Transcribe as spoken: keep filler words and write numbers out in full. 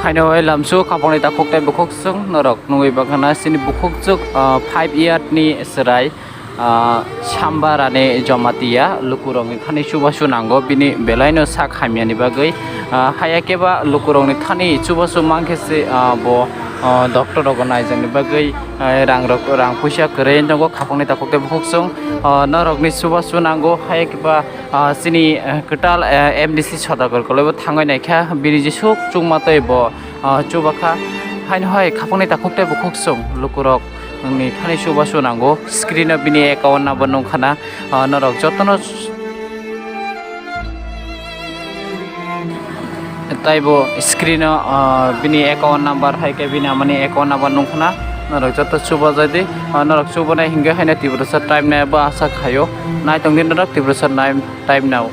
Haino hai lamsu khapangni takhuk tei bukhuk chwng norok nugwi bakha na chini bukhuk chwk, ah, five year ni chwrai, ah, Sambarani Jamatia lukurokni thani chubachu nango bini belaino sak hamyani bagwi, ah, haya khe ba lukurokni thani chubachu mankhe se, ah, bo, ah, doctor rokno naijakni bagwi, ah, rang rok, rang puisa kwrwi tongo khapangni takhuk tei bukhuk chwng, ah, norokni chubachu nango haya khe ba, ah, chini, ah, kwtal, ah, M D C Sodagar kolaibo thangwi naikha bini jesuk chukma tei bo, ah, chubakha. Haino hai khapangni takhuk tei bukhuk chwng lukurok ni thani chubachu nango. Screen o bini account number nungkha na, ah, norok jotono s-, taibo screen o, ah, bini account number hai khe bini amani account number nungkha na. Norok joto chubajaidi, ah, norok chubanai hingkhe haino Tiprasa Time nai bo asa khaio. Naitongdi norok Tiprasa Time, Time nao.